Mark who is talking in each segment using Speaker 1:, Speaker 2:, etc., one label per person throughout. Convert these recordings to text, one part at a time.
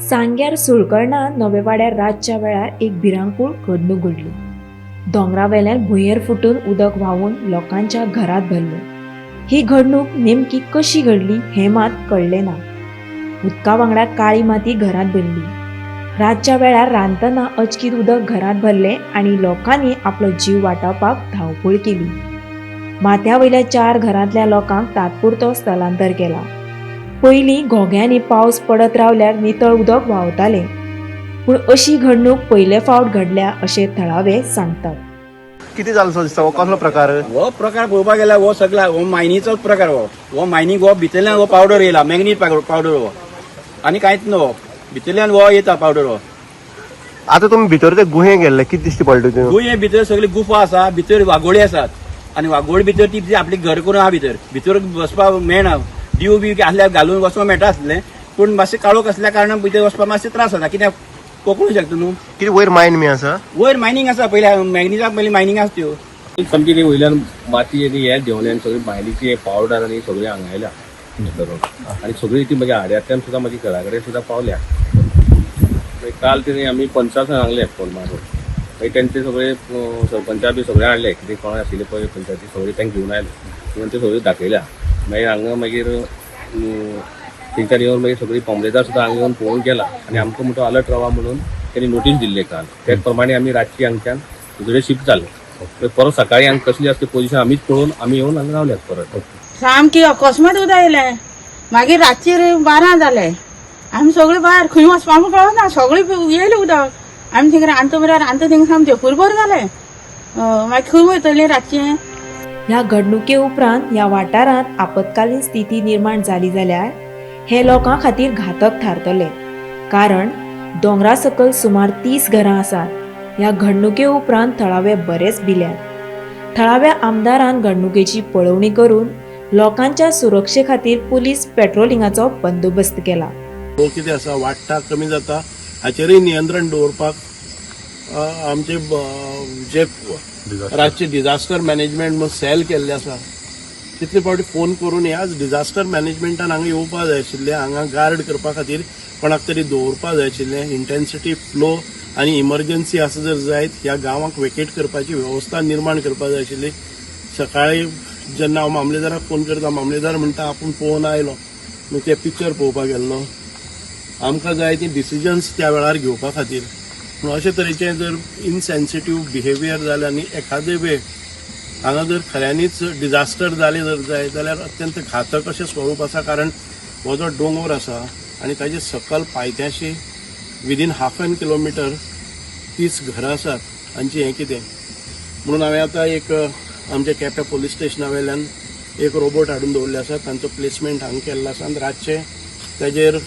Speaker 1: सांग्यार सुळकर्णा नवेवाड्यार रातच्या वेळार एक भिरांकूळ घडणूक घडली. दोंगरा वेल्यान भुंयेर फुटून उदक व्हांवून लोकांच्या घरांत भरलें. ही घडणूक नेमकी कशी घडली हें मात कळ्ळें ना. उदका वांगडा काळी माती घरांत भरली. रातच्या वेळार रांदतना अचकीत उदक घरांत भरलें आनी लोकांनी आपलो जीव वाटावपाक धांवपळ केली. माथ्या वयल्या चार घरांतल्या लोकांक तात्पुरतो स्थलांतर केला. पयलीं घोग्यांनी पावस पडत रावल्यार नितळ उदक व्हांवतालें, पूण अशी घडणूक पयले फावट घडल्या अशें थळावे सांगतात.
Speaker 2: कितें जालें सो दिसता? हो कसलो प्रकार?
Speaker 3: हो प्रकार पळोवपाक गेल्यार हो सगळा हो मायनीचोच प्रकार. हो हो मायनीक हो भितरल्यान हो पावडर येयला, मॅग्नीज पावडर हो, आनी कांयच न्हू. हो भितरल्यान हो येता पावडर हो.
Speaker 2: आता तुमी भितर ते गुहे गेल्ले, कितें दिश्टी पडले तुमी?
Speaker 3: गुहे भितर सगळी गुफा आसा, भितर वागोळी आसात आनी वागोळी भितर ती आपली घर करून आहा. भितर भितर वचपाक मेळना. दीव बी आसल्यार घालून वचपाक मेळटा आसलें, पूण मातशें काळोख आसल्या कारणान भितर वचपाक मातशें त्रास जाता. कित्याक कोकळूंक शकता न्हू.
Speaker 2: कितें वयर मायन बी आसा?
Speaker 3: वयर मायनींग आसा, पयलीं मॅग्नीजाक पयलीं मायनींग आसा त्यो.
Speaker 4: सामकी ती वयल्यान माती आनी हे देंवले आनी सगळी मायनीची पावडर आनी सगळी हांगा आयल्या हें करून आनी सगळी ती मागीर आड्यांतल्यान सुद्दां मागीर घरा कडेन सुद्दां पावल्या. मागीर काल तेणी आमी पंचाक सांगले फोन मारून, मागीर तेंचे सगळे सरपंचा बी सगळे हाडले, कितें कोण आशिल्ले पळय पंचायती सगळे तांकां घेवन आयले, घेवन ते सगळे दाखयल्या. मागीर हांगा मागीर थंयच्यान येवन मागीर सगळी पोमलेदार सुद्दां हांगा येवन पळोवन गेला आनी आमकां म्हणटा अलर्ट रावा म्हणून तेणी नोटीस दिल्ली काल. त्याच प्रमाणे आमी रातची हांगच्यान दुसरे शिफ्ट जाले. मागीर परत सकाळी हांगा कसली आसली पोझिशन आमीच पळोवन आमी येवन हांगा रावल्यात परत.
Speaker 5: सामकी अकस्मात उदक येयलें. मागीर रातचे 12 जाले, आमी सगळे भायर खंय वचपा म्हूण कळना, सगळे येयलें उदक. आमी थिंगा रांदता म्हळ्यार रांदता थिंगा सामकें देपूरभर जालें. मागीर खंय वयतलीं रातचें?
Speaker 1: ह्या घडणुके उपरांत ह्या वाठारांत आपत्कालीन स्थिती निर्माण जाली जाल्यार हें लोकां खातीर घातक थारतलें, कारण दोंगरा सकयल सुमार 30 घरां आसात. ह्या घडणुके उपरांत थळावे बरेच भिल्यात. थळाव्या आमदारान घडणुकेची पळोवणी करून लोकांच्या सुरक्षे खातीर पुलीस पेट्रोलिंगाचो बंदोबस्त केला.
Speaker 6: फ्लो कितें आसा, वाडटा कमी जाता, हाचेरूय नियंत्रण दवरपाक आमचे जे रातचे डिझास्टर मॅनेजमेंट म्हणून सेल केल्ले आसा, तितले फावटी फोन करून ह्याच डिझास्टर मॅनेजमेंटान हांगा येवपा जाय आशिल्लें. हांगा गार्ड करपा खातीर कोणाक तरी दवरपा जाय आशिल्लें. इंटेन्सिटी फ्लो आनी इमर्जन्सी आसा जर जायत, ह्या गांवाक वेकेट करपाची वेवस्था निर्माण करपा जाय आशिल्ली. सकाळी जेन्ना हांव मामलेदाराक फोन करता, मामलेदार म्हणटा आपूण पळोवन आयलो, मागीर ते पिक्चर पळोवपाक गेल्लो. आमकां जाय ती डिसिजन्स त्या वेळार घेवपा खातीर. पूण अशे तरेचें जर इनसेन्सिटीव बिहेवियर जालें आनी एखादे वेळ हांगा जर खऱ्यांनीच डिझास्टर जालें जर जायत जाल्यार अत्यंत घातक अशें स्वरूप आसा, कारण हो जो दोंगोर आसा आनी ताजे सकल पायथ्याशी विदीन हाफ एन किलोमिटर 30 घरां आसात. तांचें हें कितें म्हणून हांवें आतां एक आमच्या केपें पोलीस स्टेशना वयल्यान एक रोबोट हाडून दवरले आसा. तांचो प्लेसमेंट हांगा केल्लो आसा आनी रातचें ताजेर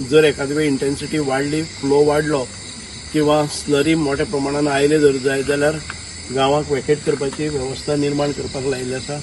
Speaker 6: जर एखादे वेळ इंटेन्सिटी वाडली, फ्लो वाडलो किंवा स्लरी मोठ्या प्रमाणान आयले जर जाय जाल्यार गांवाक वेकेट करपाची वेवस्था निर्माण करपाक लायिल्ली आसा.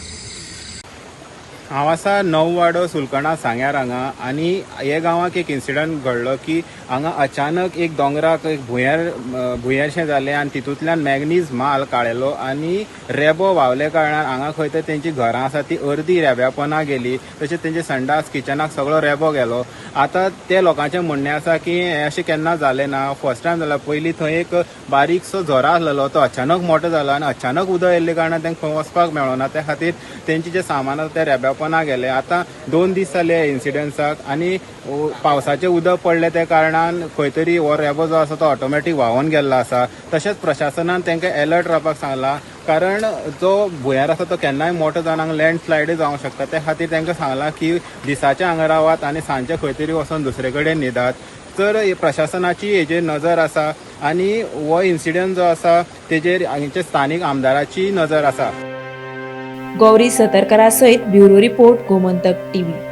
Speaker 7: हांव आसा नववाडो सुलकणा सांग्यार हांगा आनी हे गांवाक एक इन्सिडंट घडलो की हांगा अचानक एक दोंगराक एक भुंयेरशें जालें आनी तितूंतल्यान मॅगनीज माल काडलो आनी रेबो व्हांवले कारणान हांगा खंय तर तेंची घरां आसा ती अर्दी रेब्यापणां गेली. तशेंच तेंचे संडास किचनाक सगळो रेबो गेलो. आतां ते लोकांचें म्हणणें आसा की हें अशें केन्ना जालें ना, फर्स्ट टायम जालां. पयलीं थंय एक बारीकसो झरो आसलेलो, तो अचानक मोठो जाला आनी अचानक उदक येयल्ले कारणान तांकां खंय वचपाक मेळना. त्या खातीर तेंचें जें सामान आसा तें रेब्यापणां गेलें. आतां 2 दीस जाले इन्सिडंट्साक आनी पावसाचें उदक पडलें त्या कारणान खंय तरी हो रेबो जो आसा तो ऑटोमॅटीक व्हांवोन गेल्लो आसा. तशेंच प्रशासनान तांकां एलर्ट रावपाक सांगलां, कारण जो भुंयार आसा तो केन्नाय मोठो जावन हांगा लँडस्लायडूय जावंक शकता. त्या खातीर तांकां सांगलां की दिसाचें हांगा रावात आनी सांजचें खंय तरी वचोन दुसरे कडेन न्हिदात. तर प्रशासनाची हेजेर नजर आसा आनी हो इन्सिडंट जो आसा तेजेर हांगचे स्थानीक आमदाराची नजर आसा.
Speaker 1: गौरी सतरकरा सयत ब्युरो रिपोर्ट, गोमंतक टीव्ही.